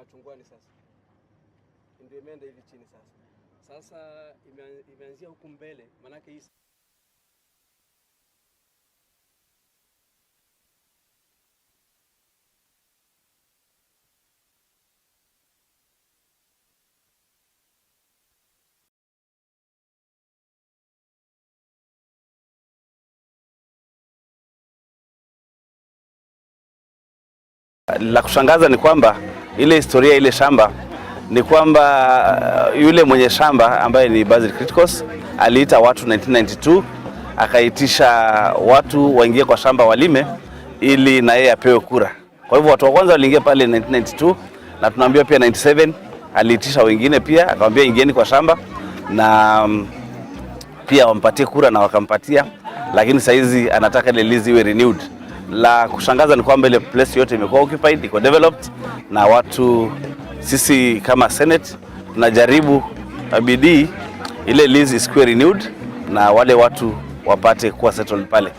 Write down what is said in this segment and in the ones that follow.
Machungwani sasa ndio imeenda hivi chini sasa. Sasa imeanzia huku mbele, manake hii La kushangaza ni kwamba ile historia ile shamba ni kwamba yule mwenye shamba ambaye ni Basil Criticos aliita watu 1992, akaitisha watu waingie kwa shamba walime ili na yeye apewe kura. Kwa hivyo watu wa kwanza waliingia pale 1992, na tunaambiwa pia 97 aliitisha wengine pia akamwambia ingieni kwa shamba na pia wampatie kura na wakampatia, lakini saizi anataka ile lease iwe renewed. La kushangaza ni kwamba ile place yote imekuwa occupied, iko developed na watu. Sisi kama Senate tunajaribu bidii ile lease isikuwe renewed na wale watu wapate kuwa settled pale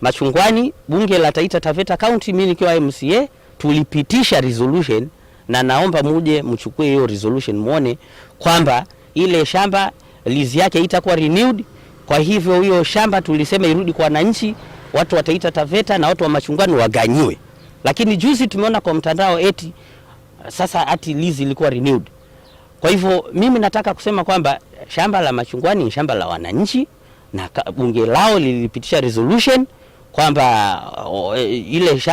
Machungwani. Bunge la Taita Taveta County, mimi nikiwa MCA tulipitisha resolution, na naomba muje mchukue hiyo resolution muone kwamba ile shamba lease yake itakuwa renewed. Kwa hivyo hiyo shamba tulisema irudi kwa wananchi, watu wa Taita Taveta na watu wa Machungwani waganyiwe, lakini juzi tumeona kwa mtandao eti sasa ati lease ilikuwa renewed. Kwa hivyo mimi nataka kusema kwamba shamba la Machungwani ni shamba la wananchi na bunge lao lilipitisha resolution kwamba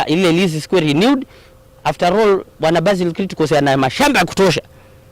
ile lease isikuwe renewed. After all, Bwana Basil Criticos ana mashamba ya kutosha.